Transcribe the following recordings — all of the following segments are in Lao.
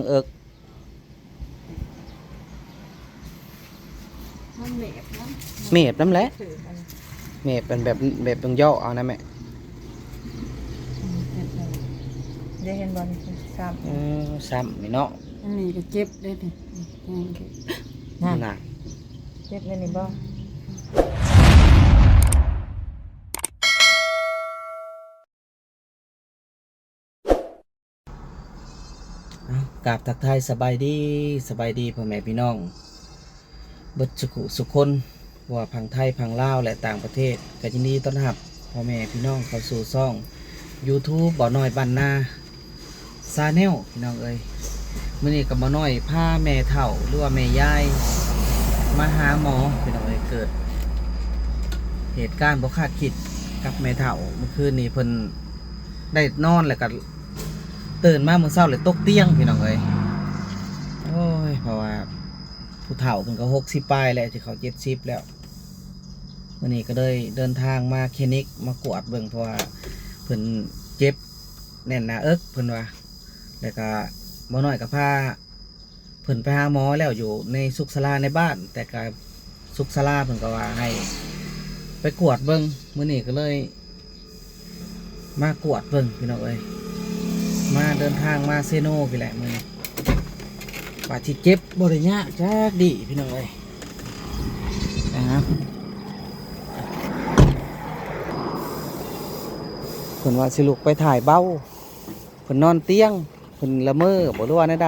ເອິກ ມັນແມບນຳ ແມບນຳແຫຼະ ຖືກອັນ ແມບເປັນແບບ ແບບເບິ່ງຍໍ້ເອົານະແມ່. ອືມ ເຈັບແລ້ວ ໄດ້ເຫັນບໍ່ນີ້ຊ້ຳ ເອີ ຊ້ຳນີ້ເນາະ. ອັນນີ້ກໍເຈັບເດ້ນີ້ ແຮງເດ້ ນັ້ນນະ ເຈັບແນວນີ້ບໍ່? ເອົ້າ ກາບທັກທາຍສະບາຍດີ ສະບາຍດີພໍ່ແມ່ພີ່ນ້ອງເບິດສຸຂູສຸຄົນ ບໍ່ວ່າຝັ່ງໄທ ຝັ່ງລາວ ແລະ ຕ່າງປະເທດ ກໍຍິນດີຕ້ອນຮັບພໍ່ແມ່ພີ່ນ້ອງເຂົ້າສູ່ຊ່ອງ YouTube ບ່າວນ້ອຍບ້ານນາ Channel ພີ່ນ້ອງເອີຍ. ມື້ນີ້ກໍບ່າວນ້ອຍພາແມ່ເຖົ້າ ຫຼືວ່າແມ່ຍາຍມາຫາໝໍພີ່ນ້ອງເອີຍ. ເກີດເຫດການບໍ່ຄາດຄິດກັບແມ່ເຖົ້າ ມື້ຄືນນີ້ເພິ່ນໄດ້ນອນ ແລ້ວກໍຕື່ນມາມື້ເຊົ້າແລ້ວຕົກຕຽງພີ່ນ້ອງເອີຍ. ໂອ້ຍ ເພາະວ່າຜູ້ເຖົ້າເພິ່ນກໍຫົກສິບປາຍແລ້ວ ຊິເຂົ້າເຈັດສິບແລ້ວ. ມື້ນີ້ກໍເລີຍເດີນທາງມາຄລີນິກ ມາກວດເບິ່ງ ເພາະວ່າເພິ່ນເຈັບແໜ້ນໜ້າເອິກ ເພິ່ນວ່າ. ແລ້ວກະບ່າວນ້ອຍກໍພາເພິ່ນໄປຫາໝໍແລ້ວ ຢູ່ໃນສຸກສາລາໃນບ້ານ ແຕ່ກະສຸກສາລາເພິ່ນກໍວ່າໃຫ້ໄປກວດເບິ່ງ. ມື້ນີ້ກໍເລີຍມາກວດເບິ່ງພີ່ນ້ອງເອີຍ ມາເດີນທາງມາເຊໂນພີ້ແຫຼະມື້ນີ້ ວ່າຊິເຈັບບໍ່ໄດ້ຍາກຈັກດີ້ພີ່ນ້ອງເອີຍ. ເພິ່ນວ່າຊິລຸກໄປຖ່າຍເບົາ ເພິ່ນນອນຕຽງ ເພິ່ນລະເມີບໍ່ ຫຼືວ່າແນວໃດ?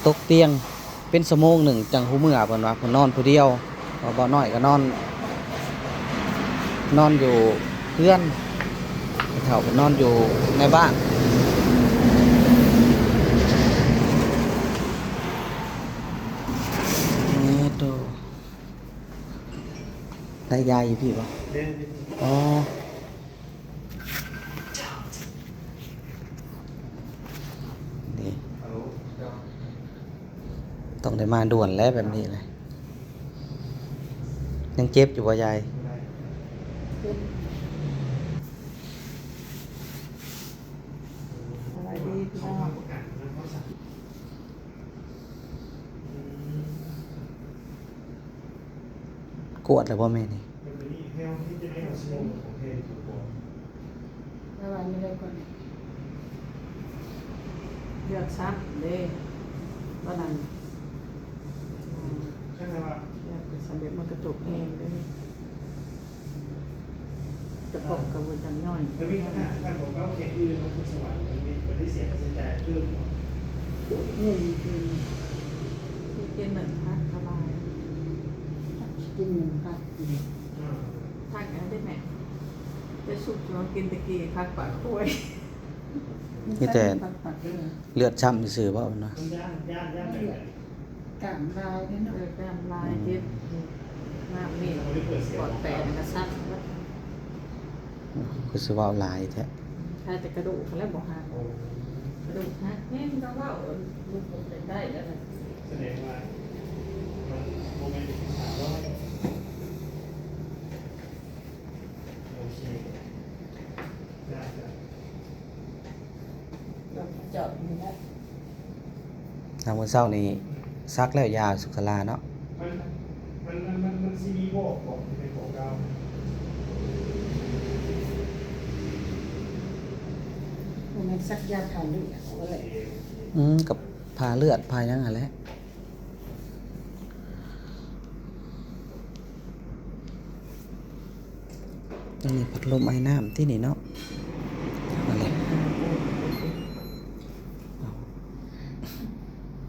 ຕົກຕຽງເປັນຊົ່ວໂມງໜຶ່ງຈັ່ງຮູ້ເມືອ ເພິ່ນວ່າເພິ່ນນອນຜູ້ດຽວ ເພາະບ່າວນ້ອຍກໍນອນ ນອນຢູ່ເຮືອນ ເຖົ້າເພິ່ນນອນຢູ່ໃນບ້ານ. ເອີ ໂຕ ໄດ້ຢາຍຢູ່ພີ້ບໍ່? ອໍ ນີ້ ຕ້ອງໄດ້ມາດ່ວນແຫຼະແບບນີ້ແຫຼະ. ຍັງເຈັບຢູ່ບໍ່ຍາຍ? ສະບາຍດີພີ່ນ້ອງ. ກວດແລ້ວບໍ່ແມ່ນີ້? ແລ້ວວ່າມີໄດ້ກ່ອນ ເລືອດຊ້ຳເດ້ ຕອນນັ້ນ ອືມ ເລືອດກໍສຳເລັດ ມັນກະຕົກແຮງເດ້. ແຕ່ເກາະກໍບໍ່ຈຳຍ້ອນ ແຕ່ມີຂະໜາດຄັນບໍ່ເກົ້າເຂດອື່ນ ມັນຄືສະຫວັນ ມັນມີ ມັນໄດ້ເສຍຄ່າໃຊ້ຈ່າຍເພີ່ມບໍ່? ເອີ ຄື ຄືກິນໜຶ່ງພັກສະບາຍ ກິນໜຶ່ງພັກ ອ່າ ພັກຫຍັງໄດ້ແມ່? ແຕ່ຊຸບທີ່ວ່າກິນແຕ່ກີ້ ພັກປາກຄວາຍ ມີແຕ່ ພັກປາກເລືອດ ເລືອດຊ້ຳຊື່ໆ ເວົ້ານະ ມັນຢ້ານ ຢ້ານ ຢ້ານແບບໃດ? ກ້າມລາຍເດ້ເນາະ ເອີ ກ້າມລາຍ ອືມ ເຈັບ ນ້ຳນີ້ ປອດແຕກ ແລ້ວກໍຊັກ ຄືຊິເວົ້າຫຼາຍແທ້ ຄາແຕ່ກະດູກຫັ້ນແຫຼະບໍ່ຫັກ ກະດູກຫັກແຮງ ຕ້ອງເວົ້າ ລຸກບໍ່ໄດ້ແລ້ວນະ ສະແດງວ່າມັນບໍ່ແມ່ນສາມຮ້ອຍ ໂອເຄ ໄດ້ ໄດ້. ເຈົ້ານີ້ແຫຼະ ທາງມື້ເຊົ້ານີ້ສັກແລ້ວ ຢາສຸກສາລາເນາະ ມັນ ມັນ ມັນ ມັນຊິມີບອກ ບອກທີ່ເປັນຂອງເກົ່າ ບໍ່ແມ່ນສັກຢາຜ່າເລືອດ ອືມ ກັບຜ່າເລືອດ ຜ່າຫຍັງຫັ້ນແຫຼະ. ອັນນີ້ພັດລົມໄອນ້ຳຕິນີ້ເນາະ ນັ້ນແຫຼະ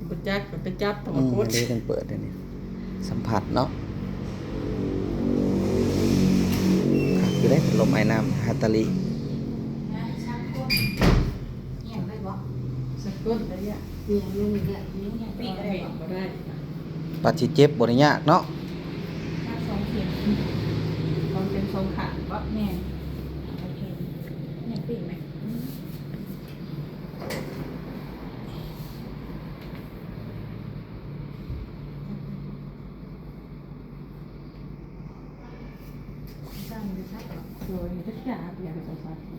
ບໍ່ຈັກກໍໄປຈັບ ອືມ ເດ້ ຈັ່ງເປີດ ອັນນີ້ ສຳຜັດເນາະ ຄັກຢູ່ເດ້ ພັດລົມໄອນ້ຳ ຮາຕາລິ ຫຍັງໄດ້ບໍ່? ສະກົດໄດ້ຍະ ຫຍັງຢູ່ນີ້ແຫຼະ ຫຍັງ ຫຍັງ ປີກໄດ້ບໍ່? ບໍ່ໄດ້ ປາດຊິເຈັບບໍ່ໄດ້ຍາກເນາະ ສອງເຂັມ ສອງເຂັມສອງຂ້າງບໍ່? ແມ່ນ ໂອເຄ ຫຍັງປີກໄດ້ ອືມ ສັ່ງຢູ່ໃສ? ໂດຍ ຈັກຢາກ ຢາກໃຫ້ເຈົ້າສັ່ງ. ອື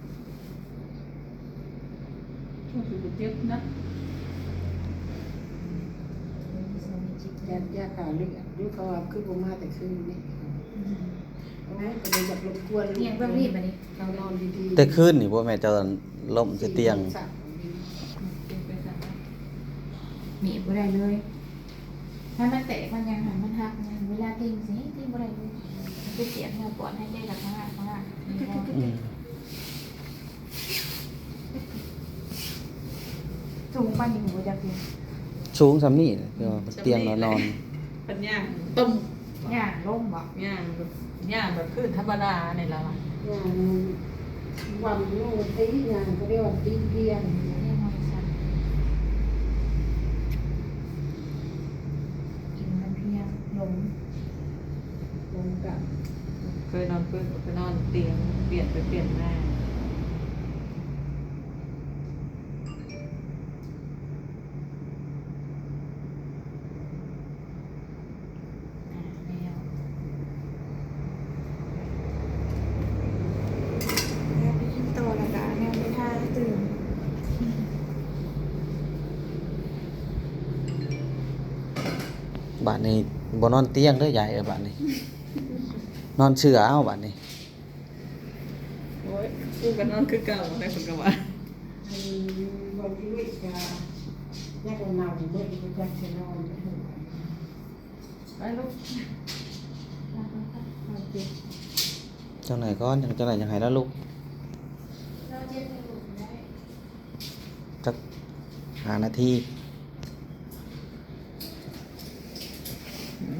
ມ ເຈັບນະ ຢາກ ຢາກຫາເລືອດຢູ່ ເຂົາວ່າຄືບໍ່ມາແຕ່ຄືນນີ້. ໂອ້ຍ ກໍບໍ່ຢາກລົບກວນລູກ ເນາະ ເບິ່ງນີ້ບັດນີ້ ເຮົານອນດີໆ ແຕ່ຄືນນີ້ບໍ່ແມ່ນເຈົ້າລົ້ມໃສ່ຕຽງ ໜີບບໍ່ໄດ້ເລີຍ. ຖ້າມັນແຕກມັນຫຍັງຫັ້ນ ມັນຫັກຫຍັງ ເວລາຕິ່ງຊິຕິ່ງບໍ່ໄດ້ເລີຍ ໄປສຽບເຫື່ອປອດ ຫາຍໃຈກໍສະຫາດສະຫາດ. ອືມ ສູງປານນີ້ບໍ່ຈັກຕິ ສູງສ່ຳນີ້ ແຕ່ວ່າຕຽງນອນ ເພິ່ນຍ່າງຕົມ ຍ່າງລົງບໍ່ ຍ່າງແບບ ຍ່າງແບບພື້ນທຳມະດານີ້ລະວ່າ ຍ່າງວັນໂນຕິ ຍ່າງກໍເອີ້ນວ່າຕີນພຽງ ກິນມັນພຽງ ລົງ ລົງກັນ ເຄີຍນອນພື້ນກໍໄປນອນຕຽງ ປ່ຽນໄປປ່ຽນມາ. ບາດນີ້ບໍ່ນອນຕຽງເດີ້ຍາຍເອີຍ ບາດນີ້ ນອນເສື່ອເອົາບາດນີ້. ໂອ້ຍ ກູກໍນອນຄືເກົ່າແຫຼະ ເພິ່ນກໍວ່າ ອັນບໍ່ມີເວກາ ຢາກເອົາເນົ່າເບິດ ບໍ່ຈັກຊິນອນ. ໄປລູກ ຈັກໜ້ອຍກ່ອນ ຈັກໜ້ອຍຈັ່ງໃຫ້ລາວລຸກ ຈັກຫ້ານາທີ.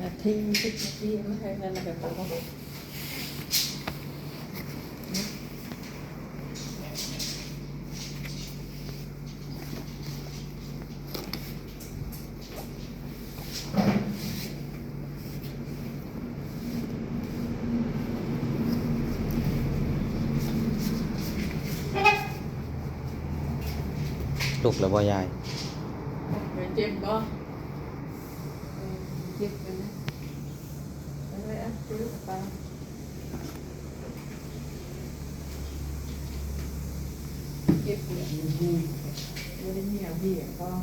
ນາທີ ສິບນາທີ ມາໃຫ້ເງິນແລ້ວກໍ ລຸກແລ້ວບໍ່ຍາຍ? ເຈັບບໍ່? ເຈັບກັນນະ ເອົາໄວ້ ເອົາ ເຈັບໄປ ເຈັບປວດຢູ່ ບໍ່ໄດ້ມີອາເບຍບໍ່?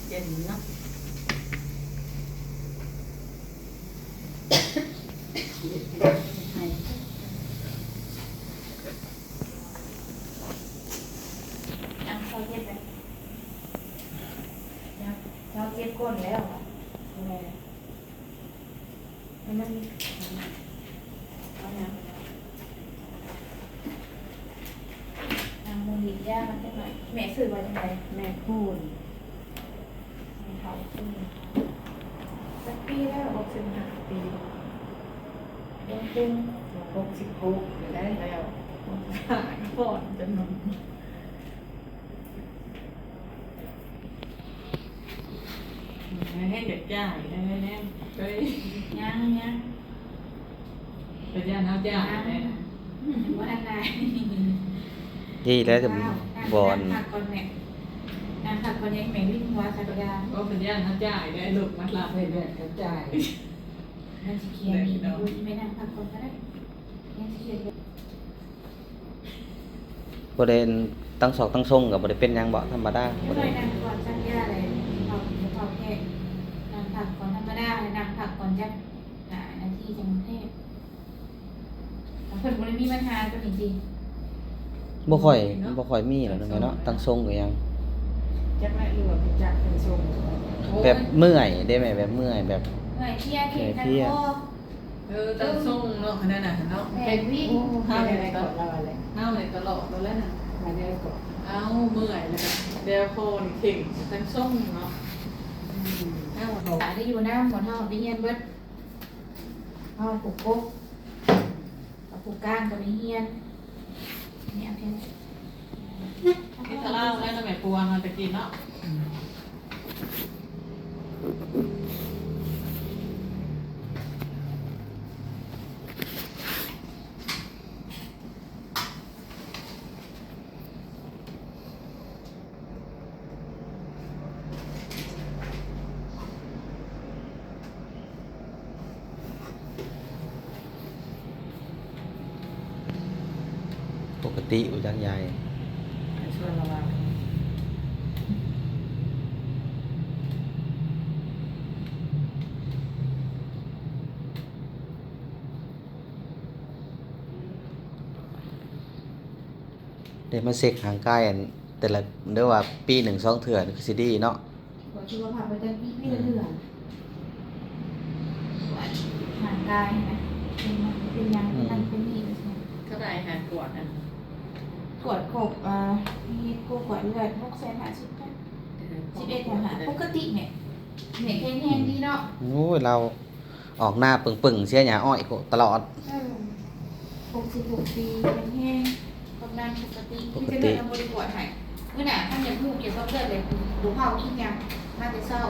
ເຢັນເນາະ ຍັງຊາວເຈັດເລີຍ ຍັງຊາວເຈັດກົ້ນແລ້ວ ແມ່ ໃຫ້ມັນ ເອົາຫຍັງ ນາງໂມລິຢາມັນຈັກໜ້ອຍ. ແມ່ຊື່ວ່າຈັ່ງໃດ? ແມ່ຄູນ ແມ່ເຖົ້າຄູນ. ຈັກປີແລ້ວ? ຫົກສິບຫ້າປີ. ເບິ່ງເປັນ ຫົກສິບຫົກແລ້ວ ຫົກສິບຫ້າກໍພໍ້ນຈຳນວນ. ໃຫ້ຢາກຈ່າຍແນ່ໆ ເອີຍ ຍັງໆ ເພິ່ນຢ້ານເຮົາຈ່າຍແນ່ ອືມ ບໍ່ທັນໄດ້ ດີແລ້ວຈະບ່ອນ ນັ່ງພັກກ່ອນແມ່ ນັ່ງພັກກ່ອນ ຍັງແມ່ວິນຫົວສັກຢ່າງ ໂອ້ ເພິ່ນຢ້ານເຮົາຈ່າຍແນ່ ລູກມາລັບໃຫ້ແມ່ເຂົາຈ່າຍ ມັນຊິເຄຍມີ ແມ່ນັ່ງພັກກ່ອນກໍໄດ້. ບໍ່ໄດ້ຕັ້ງຊອກຕັ້ງຊົງກໍບໍ່ໄດ້ເປັນຫຍັງເບາະ ທຳມະດາ ບໍ່ໄດ້ ນັ່ງກ່ອນສັກຢາແຫຼະ ເຂົາ ເຂົາແຂກ ນັ່ງພັກກ່ອນທຳມະດາ ນັ່ງພັກກ່ອນຈັກຫ້ານາທີຈັ່ງແຂກ ເພິ່ນບໍ່ໄດ້ມີບັນຫາຕົວນີ້ຕິ? ບໍ່ຄ່ອຍ ບໍ່ຄ່ອຍມີແລ້ວແມ່ເນາະ ຕັ້ງຊົງກໍຍັງ ຈັກແຫຼະ ຫຼືວ່າຈັກຕັ້ງຊົງ ແບບເມື່ອຍເດ້ແມ່ ແບບເມື່ອຍ ແບບເມື່ອຍເພຍ ເພຍ ເພຍ ເອີ ຕັ້ງຊົງເນາະ ຂະໜາດນັ້ນເນາະ ແມ່ນວິ ເຮົານີ້ກໍ ເຮົານີ້ຕະຫຼອດແລ້ວນະ ເຮົາເມື່ອຍແລ້ວ ແບບຄໍນີ້ເຄັ່ງ ຕັ້ງຊົງເນາະ ອືມ ເຮົາ ໄດ້ຢູ່ນຳ ໝົດເຮົາໄປຮຽນເບິດ ເຮົາຜູ້ກົກ ກັບຜູ້ກາງກໍໄປຮຽນ ແນວແທ້ ເຮັດຕະລາວແລ້ວນະແມ່ປົວເນາະ ແຕ່ກີ້ເນາະ. ຕິຢູ່ຈັກໃຫຍ່ ໄດ້ມາເຊັກຮ່າງກາຍ ອັນ ແຕ່ລະ ຫຼືວ່າປີໜຶ່ງສອງເທື່ອນີ້ຄືຊິດີເນາະ. ກວດສຸຂະພາບປະຈຳປີ ປີລະເທື່ອ ກວດຮ່າງກາຍນະ ເປັນ ເປັນຫຍັງ ເປັນນັ້ນເປັນນີ້ ເທົ່າໃດຫາກວດ ອັນ ກວດຄົບ ເອີ ມີກວດເລືອດ ຫົກແສນຫ້າສິບພັນ ສິບເອັດ ຫົກ ຫ້າ ປົກກະຕິແມ່ ແມ່ແຂງແຮງດີເນາະ. ໂອ້ຍ ລາວອອກໜ້າປຶ້ງໆ ເສຍຫຍ້າອ້ອຍຕະຫຼອດ. ເອີ ຫົກສິບຫົກປີ ແຂງແຮງ ຄວາມດັນປົກກະຕິ ປົກກະຕິ ມີແຕ່ເລືອດ ເຮົາບໍ່ໄດ້ກວດໃຫ້. ມື້ໜ້າຄັນຢາກຮູ້ກ່ຽວກັບເລືອດເລີຍ ບໍ່ເຜົາກິນຫຍັງ ມາແຕ່ເຊົ້າ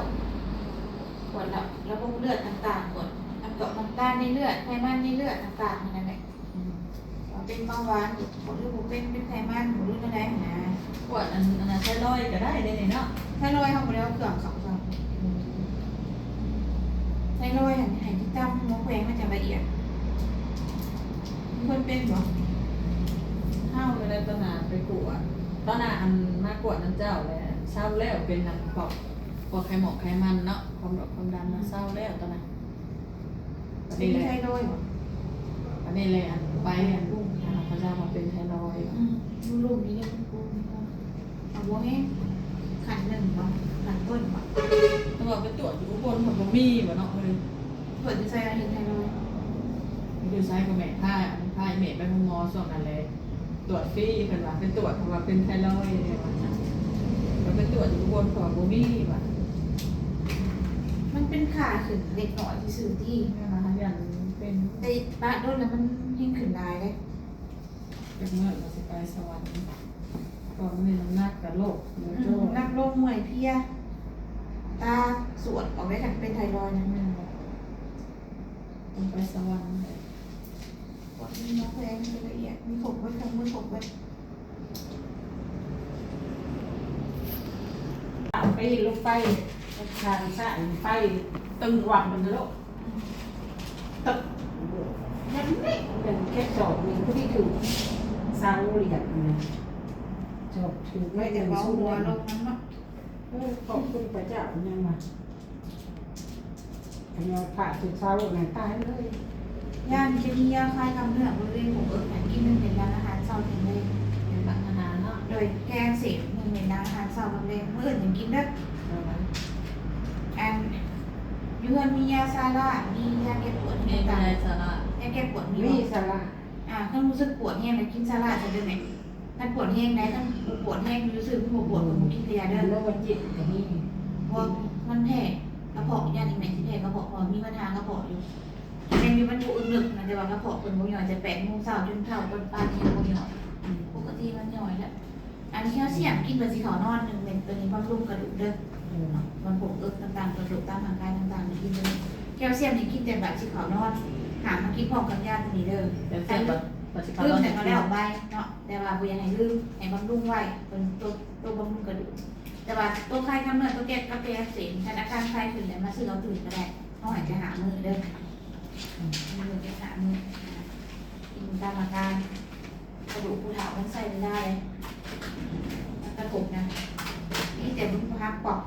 ກວດລະ ລະບົບເລືອດຕ່າງໆ ກວດນ້ຳຕອກນ້ຳຕານໃນເລືອດ ໄຂມັນໃນເລືອດຕ່າງໆ ນັ້ນແຫຼະ ອືມ ວ່າເປັນເບົາຫວານບໍ່ ຫຼືບໍ່ເປັນ ເປັນໄຂມັນບໍ່ ຫຼືແນວໃດຫັ້ນນະ. ກວດອັນ ອັນນັ້ນ ໄທຣອຍກໍໄດ້ເດ້ນີ້ເນາະ ໄທຣອຍເຮົາບໍ່ໄດ້ເອົາເຄື່ອງເຂົ້າຊ້ຳ. ໄທຣອຍຫັ້ນໃຫ້ຕິດຕາມໝໍແຂວງມາຈັ່ງລະອຽດ. ມີຄົນເປັນບໍ່? ເຮົາກໍໄດ້ຕອນໜ້າໄປກວດ ຕອນໜ້າອັນມາກວດນຳເຈົ້າແຫຼະ ເຊົາແລ້ວ ເປັນອັນພວກ ພວກໄຂໝອກໄຂມັນເນາະ ຄວາມດອກຄວາມດັນນະ ເຊົາແລ້ວຕອນນັ້ນ. ອັນນີ້ແຫຼະ ເປັນໄທຣອຍບໍ່? ອັນນີ້ແຫຼະ ອັນໄປ ອັນ ເຂົາເຈົ້າວ່າເປັນໄທຣອຍ. ອືມ ລົງນີ້ເດ້ ເອົາບໍ່ແຮງ ຂັ້ນໜຶ່ງບໍ່ ຂັ້ນຕົ້ນບໍ່? ແຕ່ວ່າໄປກວດຢູ່ອຸບົນ ມັນບໍ່ມີບໍ່ເນາະ. ເອີ ກວດຢູ່ໃສລະເຫັນໄທຣອຍ? ຢູ່ໃສກໍແມ່ ພາ ພາແມ່ໄປໂຮງໝໍຊ່ວງນັ້ນແຫຼະ ກວດຟຣີ ເພິ່ນວ່າໄປກວດ ເພິ່ນວ່າເປັນໄທຣອຍ ເພິ່ນວ່າຊັ້ນ ກໍໄປກວດຢູ່ອຸບົນ ເພິ່ນວ່າບໍ່ມີວ່າ. ມັນເປັນຂາຂຶ້ນເລັກນ້ອຍຊື່ໆ ຕິ ແມ່ນວ່າຫາກຢ່າງເປັນ ແຕ່ປະດົນແລ້ວມັນແຮງຂຶ້ນຫຼາຍເດ້. ຈັກມື້ກໍຊິໄປສະຫວັນ ເພາະວ່າມື້ນີ້ນ້ຳໜັກກໍລົງ ອືມ ນ້ຳໜັກລົງ ເມື່ອຍເພຍ ຕາສວດອອກໄດ້ ຄັນເປັນໄທຣອຍນະ. ແມ່ນບໍ່? ຕ້ອງໄປສະຫວັນເລີຍ. ກວດມີໝໍແຂວງລະອຽດ ມີຄົບເບິດ ເຄື່ອງມືຄົບເບິດ. ໄປລົງໄປທາງຊ້າຍ ໄປຕຶງວັບມັນໂລດ ຕຶກ ແບບນີ້ ແບບເກັບສອກນີ້ ຜູ້ທີ່ຖືກເສົາລຽບນີ້ ສອກຖືກໄວ້ແຕ່ເບົາຫົວລົງນຳເນາະ. ເອີ ຂອບຄຸນພະເຈົ້າ ຍັງວ່າ ຂະຫຍອດພະຖືກເສົານັ້ນຕາຍເລີຍ. ຢ້ານຈະມີຢາຄາຍກ້າມເນື້ອບໍລິເວນຫົວເອິກ ໃຫ້ກິນໜຶ່ງເມັດຫຼັງອາຫານເຊົ້າເຖິງແລງ. ເປັນຫຼັງອາຫານເນາະ. ໂດຍ ແກ້ອັກເສບໜຶ່ງເມັດຫຼັງອາຫານເຊົ້າກັບແລງ. ມື້ອື່ນຈັ່ງກິນເດີ. ເອີ ອັນ ຢູ່ເຮືອນມີຢາຊາລາ ມີຢາແກ້ປວດ ມີ ມີ ຢາແກ້ປວດມີບໍ່? ມີຊາລາ. ອ່າ ຄັນຮູ້ສຶກປວດແຮງແລ້ວກິນຊາລາຊະເດີແມ່. ຄັນປວດແຮງໃດ໋ ຄັນບໍ່ປວດແຮງຢູ່ຊື່ ຄືບໍ່ປວດ ກໍບໍ່ກິນກະຢ່າເດີ. ໂລກຈິດກໍມີ ເພາະມັນແພ້ກະເພາະ ຢ້ານອີ່ແມ່ຊິແພ້ກະເພາະ ເພາະມີບັນຫາກະເພາະຢູ່. ແມ່ນຢູ່ມັນບໍ່ອຶກນຶກນະ ແຕ່ວ່າກະເພາະເພິ່ນບໍ່ຍ່ອຍ ແຕ່ແປດໂມງເຊົ້າຈົນເຊົ້າ ເພິ່ນປານຍັງບໍ່ຍ່ອຍ. ອືມ ປົກກະຕິມັນຍ່ອຍແລ້ວ. ອັນແຄວຊຽມກິນກ່ອນຊິເຂົ້ານອນໜຶ່ງເມັດ ໂຕນີ້ບຳລຸງກະດູກເດີ. ອືມ ບຳລຸງເອິກຕ່າງໆ ກະດູກຕາມຮ່າງກາຍຕ່າງໆ ກິນໂຕນີ້. ແຄວຊຽມນີ້ກິນແຕ່ບາດຊິເຂົ້ານອນ ຫ້າມມາກິນພ້ອມກັບຢາໂຕນີ້ເດີ. ແຄວຊຽມບາດ ບາດຊິເຂົ້ານອນ ແຕ່ມາແລ້ວໄປເນາະ. ແຕ່ວ່າບໍ່ຢາກໃຫ້ລືມ ໃຫ້ບຳລຸງໄວ້ ເປັນໂຕ ໂຕບຳລຸງກະດູກ. ແຕ່ວ່າໂຕຄາຍກ້າມເນື້ອ ໂຕແກ້ ກະແກ້ອັກເສບ ຄັນອາການຄາຍຂຶ້ນແລ້ວມາຊື້ເອົາຕື່ມກໍໄດ້. ເຮົາໃຫ້ແຕ່ຫ້າມື້ເດີ ມື້ແຕ່ຫ້າມື້ ກິນຕາມອາການ. ກະດູກຜູ້ເຖົ້າມັນໃຊ້ເວລາເດ້ ມັນກະທົບນະ. ມີແຕ່ບຸນບໍ່ຮັກປອກ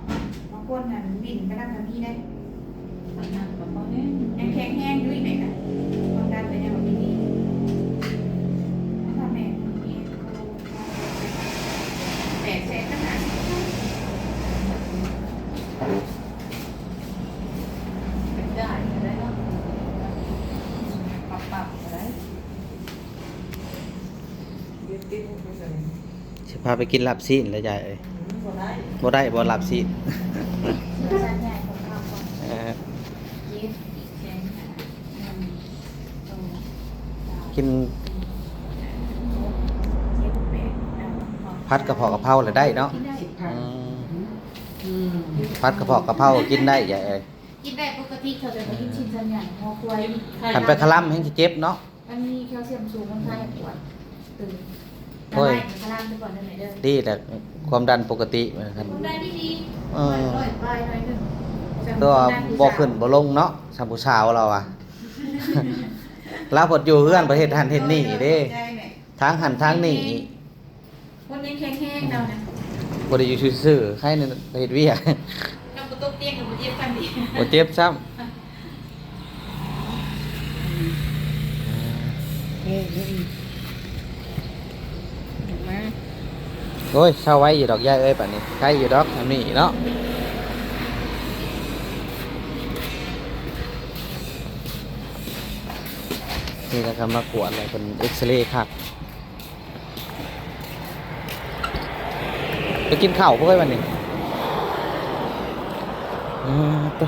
ບາງຄົນຫັ້ນວິ່ນໄປນຳກໍມີເດ້. ອັນນັ້ນກໍບໍ່ແຮງ ຍັງແຂງແຮງຢູ່ອີກແມ່ນະ ຄວາມດັນກໍຍັງບໍ່ມີດີ. ແລ້ວຖ້າແມ່ມີແປດແສນກັບຫ້າສິບພັນ ໄດ້ກໍໄດ້ເນາະ ປັບໆກໍໄດ້. ຊິພາໄປກິນລາບຊີ້ນແລ້ວຍາຍເອີຍ. ບໍ່ໄດ້ ບໍ່ໄດ້ບໍ່ລາບຊີ້ນ. ເອີ ກິນຜັດກະເພາະກະເພົາລະໄດ້ເນາະ. ອືມ ອືມ ຜັດກະເພາະກະເພົາກິນໄດ້ຍາຍເອີຍ. ກິນໄດ້ປົກກະຕິ ເຂົາຈະໄດ້ກິນ ອືມ ຊີ້ນສັນໃຫຍ່ ຫົວຄວາຍ. ຄັນໄປຄະລຳແຮງຊິເຈັບເນາະ. ມັນມີແຄວຊຽມສູງ ມັນພາໃຫ້ປວດຕື່ມ. ໂອ້ຍ ລະໄມ້ກໍລຳໄປກ່ອນເດີແມ່ເດີ. ດີແຫຼະ ຄວາມດັນປົກກະຕິ ຄວາມດັນດີໆ. ເອີ ຮ້ອຍປາຍໜ້ອຍໜຶ່ງ ແຕ່ວ່າບໍ່ຂຶ້ນບໍ່ລົງເນາະ ສ່ຳຜູ້ສາວລາວວ່າ. ລາວເພິ່ນຢູ່ເຮືອນ ເພິ່ນເຮັດຫັ້ນເຮັດນີ້ເດ້. ທາງຫັ້ນທາງນີ້ ຄົນຍັງແຂງແຮງລາວນະ ບໍ່ໄດ້ຢູ່ຊື່ໆ ໃຄນັ້ນໄປເຮັດວຽກ ກັບບໍ່ຕົກຕຽງກໍບໍ່ເຈັບປານນີ້ ບໍ່ເຈັບຊ້ຳ. ເອີ ເອີ ເອີ ມາ ໂອ້ຍ ເຊົາໄວຢູ່ດອກຍາຍເອີຍ ປານນີ້ໄຄຢູ່ດອກ ອັນນີ້ເນາະ. ນີ້ລະກໍມາກວດ ແລ້ວເພິ່ນເອັກສະເຣຄັກ. ໄປກິນເຂົ້າບໍ່ເອີຍ ບັດນີ້? ເອີ ໄປ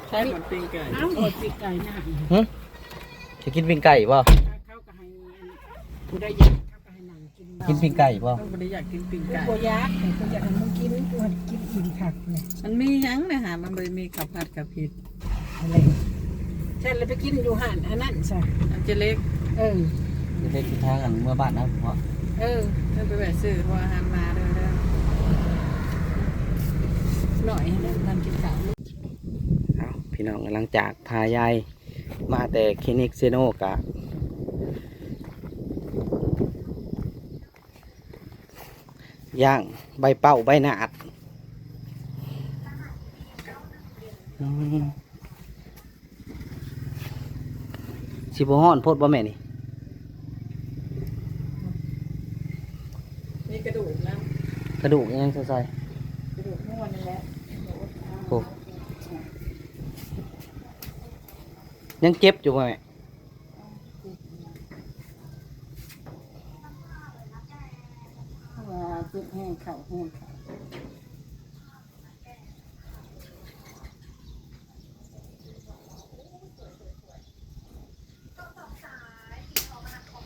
ໃຊ້ໝົດປີ້ງໄກ່ ເອົ້າ ໝົດປີ້ງໄກ່ນະ. ຫຶ? ຊິກິນປີ້ງໄກ່ບໍ່? ເຂົາກໍໃຫ້ ອັນ ຜູ້ໃດຢາກ ເຂົາກໍໃຫ້ນັ່ງ ກິນປີ້ງໄກ່ບໍ່? ເພິ່ນບໍ່ໄດ້ຢາກກິນປີ້ງໄກ່ ບໍ່ຢາກ ເພິ່ນຢາກໃຫ້ມັນກິນ ເພິ່ນກິນອີ່ມຄັກນີ້. ມັນມີຫຍັງນະຫາ ມັນບໍ່ໄດ້ມີເຂົ້າຜັດເຂົ້າຜິດ ອັນນີ້ ຊັ້ນລະໄປກິນຢູ່ຮ້ານອັນນັ້ນຊະ ອັນເຈເລັກ. ເອີ ເຈເລັກຢູ່ທາງອັນເມືອບ້ານນະເພາະ ເອີ ເພິ່ນໄປແວະຊື້ຫົວອາຫານມາເດີ ເດີ ໜ້ອຍເດີ ນັ່ງກິນເຂົ້າ. ເອົາ ພີ່ນ້ອງ ຫຼັງຈາກພາຍາຍ ມາແຕ່ຄລີນິກເຊໂນກະຍ່າງໃບເປົ້າໃບໜາດ. ອືມ ຊິບໍ່ຮ້ອນໂພດບໍ່ແມ່ນີ້? ມີກະດູກນຳ ກະດູກຍັງໃສ່ ກະດູກງົວນີ້ແຫຼະ. ໂອ້ ຍັງເຈັບຢູ່ບໍ່ແມ່? ວ່າເຈັບແຮງເຂົ້າແຮງເຂົ້າ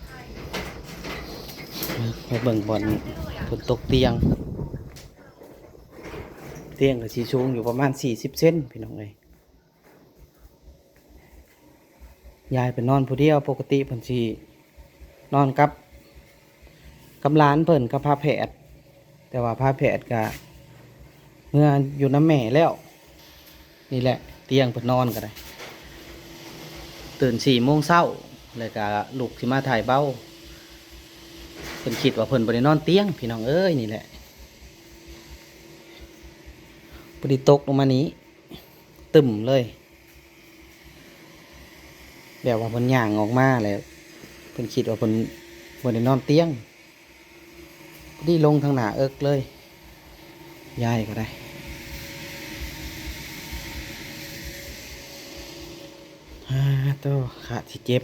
ໄປເບິ່ງບ່ອນເພິ່ນຕົກຕຽງ ຕຽງກໍຊິສູງຢູ່ປະມານສີ່ສິບເຊັນ ພີ່ນ້ອງເອີຍ. ຍາຍເພິ່ນນອນຜູ້ດຽວ ປົກກະຕິເພິ່ນຊິນອນກັບ ກັບຫຼານເພິ່ນ ກັບພາແພດ ແຕ່ວ່າພາແພດກະເມືອຢູ່ນຳແມ່ແລ້ວ. ນີ້ແຫຼະຕຽງເພິ່ນນອນກໍໄດ້ ຕື່ນສີ່ໂມງເຊົ້າ ແລ້ວກະລຸກຊິມາຖ່າຍເບົາ. ເພິ່ນຄິດວ່າເພິ່ນບໍ່ໄດ້ນອນຕຽງ ພີ່ນ້ອງເອີຍ. ນີ້ແຫຼະ ພໍດີຕົກລົງມານີ້ ຕຶ້ມເລີຍ ແບບວ່າເພິ່ນຍ່າງອອກມາແລ້ວ ເພິ່ນຄິດວ່າເພິ່ນບໍ່ໄດ້ນອນຕຽງ ພໍດີລົງທາງໜ້າເອິກເລີຍ. ຍາຍກໍໄດ້ ອາ ໂຕ ຂາຊິເຈັບ.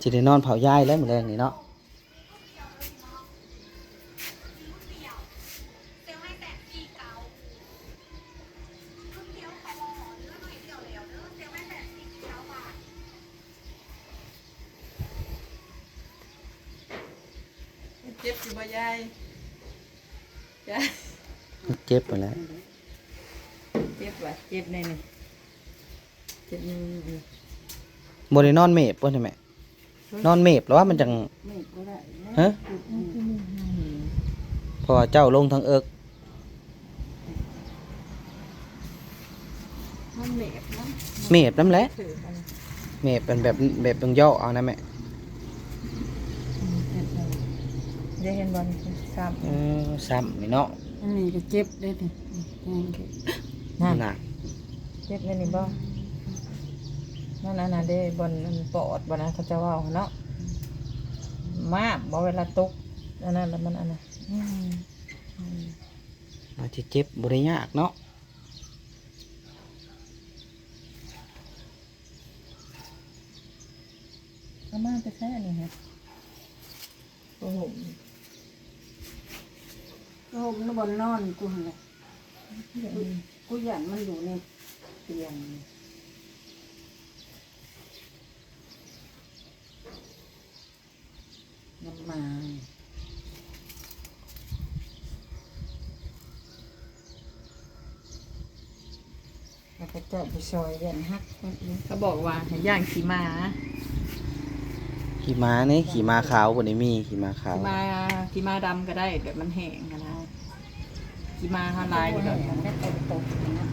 ຊິໄດ້ນອນເຝົ້າຍາຍແລ້ວມື້ແລງນີ້ເນາະ. ເຈັບຢູ່ບໍ່ຍາຍ? ຍາຍ ເຈັບຫັ້ນແຫຼະ ເຈັບຫວາ? ເຈັບແນ່ນີ້ ເຈັບແນ່ນີ້. ບໍ່ໄດ້ນອນເມບບໍ່ນີ້ແມ່? ນອນເມບແລ້ວວ່າມັນຈັ່ງ ເມບບໍ່ໄດ້ນະ ຮະ? ເພາະວ່າເຈົ້າລົງທາງເອິກ ມັນເມບນຳ ເມບນຳແຫຼະ ເມບອັນແບບ ແບບເບິ່ງຍໍ້ເອົານະແມ່. ອືມ ເຈັບແລ້ວ ໄດ້ເຫັນບໍ່ ຊ້ຳ ເອີ ຊ້ຳນີ້ເນາະ. ອັນນີ້ກໍເຈັບເດ້ນີ້ ແຮງເຈັບ ນັ້ນ ນັ້ນນະ ເຈັບແນວນີ້ບໍ່? ນັ້ນ ອັນນັ້ນເດ້ ບ່ອນອັນປອດ ບ່ອນອັນເຂົາເຈົ້າເວົ້າຫັ້ນເນາະ ມາບບໍ່ ເວລາຕົກອັນນັ້ນລະມັນອັນນັ້ນ ອືມ ອືມ ອາດຈະເຈັບ ບໍ່ໄດ້ຍາກເນາະ. ເອົາມາແຕ່ໃສອັນນີ້ຮະ? ຜ້າຫົ່ມ ຜ້າຫົ່ມນະ ບ່ອນນອນກູຫັ້ນແຫຼະ ກູ ກູຢ້ານມັນຢູ່ໃນຕຽງນີ້ ນຳມາ ແລ້ວເຂົາເຈົ້າໄປຊ່ອຍຢ້ານຫັກ ເຂົາບອກວ່າໃຫ້ຍ່າງຂີ່ມ້າ ຂີ່ມ້ານີ້ ຂີ່ມ້າຂາວບໍ່ໄດ້ມີ ຂີ່ມ້າຂາວ ຂີ່ມ້າ ຂີ່ມ້າດຳກໍໄດ້ ແບບມັນແຫ້ງຫັ້ນນະ ຂີ່ມ້າເຮົາຫຼາຍຢູ່ດອກ ແລ້ວກໍຕົກນະ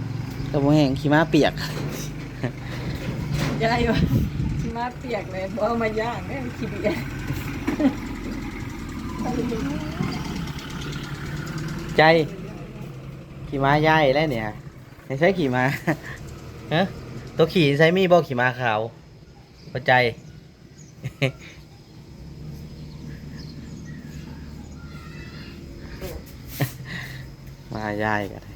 ກໍບໍ່ແຫ້ງ ຂີ່ມ້າປຽກ ຍາຍວ່າ ຂີ່ມ້າປຽກເລີຍ ບໍ່ເອົາມາຍ່າງເດ້ ມັນຂີ້ດຽດ ໃຈ ຂີ່ມ້າຍາຍແລ້ວນີ້ ໃນໃສຂີ່ມ້າ ຮະ ໂຕຂີ່ໃສ ມີບໍ່ຂີ່ມ້າຂາວ ບໍ່ໃຈ ມາຍາຍກໍໄດ້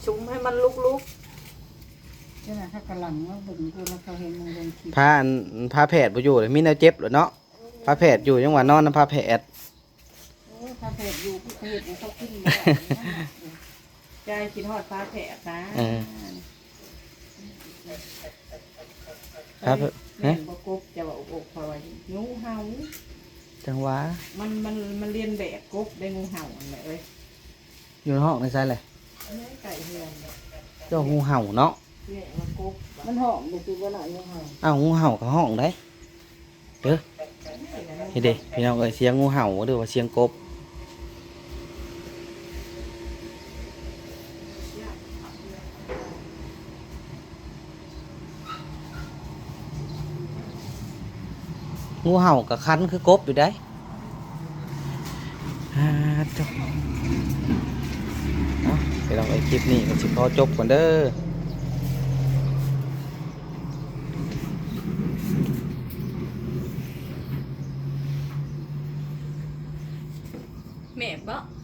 ຊຸມໃຫ້ມັນລຸກໆ ເຈົ້ານະ ຖ້າກຳລັງມາເບິ່ງຢູ່ ແລ້ວເຂົາເຫັນມັນລົງຄລິບ ພາອັນ ພາແພດບໍ່ຢູ່ເລີຍ ມີແນວເຈັບໂລດເນາະ ພາແພດຢູ່ ຍັງວ່ານອນນຳພາແພດ ໂອ້ຍ ພາແພດຢູ່ ເຂົາເຮັດໃຫ້ເຂົາກິນບໍ່ໄດ້ ຍາຍຄິດຮອດພາແພດນະ ເອີ ພາແພດ ແມ່ນບໍ່ ຮະ ກົບ ເຈົ້າວ່າອົກໆ ຂ້ອຍວ່າງູເຫົ່າ ຈັ່ງຫວາ ມັນ ມັນ ມັນລຽນແບບກົບໄດ໋ ງູເຫົ່າຫັ້ນແຫຼະເອີຍ ຢູ່ໃນຫ້ອງໃນໃສແຫຼະ ໃກ້ເຮືອນ ເຈົ້າງູເຫົ່າເນາະ ແມ່ນວ່າກົບ ມັນຮ້ອງຢູ່ຕິ ບໍ່ນ້ອຍງູເຫົ່າ ອ້າວ ງູເຫົ່າກໍຮ້ອງໄດ໋ ເອີ ນີ້ເດ້ພີ່ນ້ອງເອີຍ ສຽງງູເຫົ່າ ຫຼືວ່າສຽງກົບ ງູເຫົ່າກໍຄັນຄືກົບຢູ່ໄດ໋ ອ່າ ເຈົ້າ ເອົາ ໄປລອງ ໄອ້ຄລິບນີ້ກໍຊິຂໍຈົບກ່ອນເດີ ແມ່ນບໍ່?